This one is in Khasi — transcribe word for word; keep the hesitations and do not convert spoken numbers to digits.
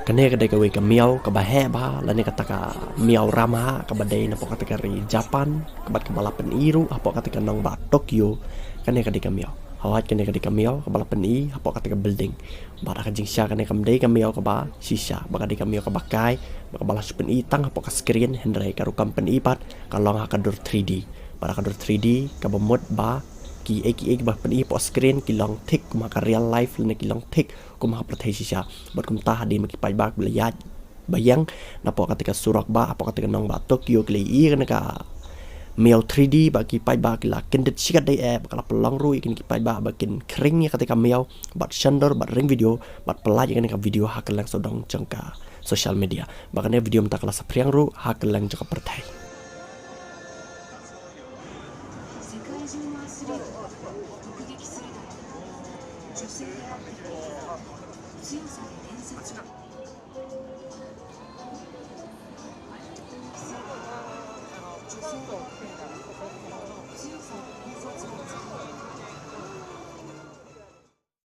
Kane ka dei kawei ka miaw kaba heh bha, lane kata ka miaw ramha kaba dei napoh kata ka ri Japan, kaba, kaba la pyni ruh hapoh kata ka nongbah Tokyo. Kane ka dei ka miaw. Hawai, kane ka dei ka miaw kaba la pyni hapoh kata ka building. Bad ha ka jingshisha kane kam dei ka miaw kaba shisha, ba ka dei ka miaw kaba kai, ba kaba la shu pyni tang hapoh ka screen, hynrei ka ruh kam pyni pat, ka long ha ka dur three D. Bad ha ka dur three D kaba mut ba kiei kiei ba pyni hapoh screen ki long thik kum ha ka real life lane ki long thik kum ha ka pyrthei shisha. Bad kumta hadien ba ki paidbah ki la ïaid ba ïeng napoh kata ka surok bah, hapoh kata ka nongbah Tokyo, ki la ïohi ïa kane ka miaw three D, ba ki paidbah ki la kyndit shikatdei eh, ba ka la pynlong ruh ïa kine ki paidbah ba kin khring ïa kata ka miaw, bad shon dur, bad ring video, bad pyllait ïa kane ka video ha kylleng sawdong jong ka social media. Bad kane ka video mynta ka la saphriang ruh ha kylleng jong ka pyrthei.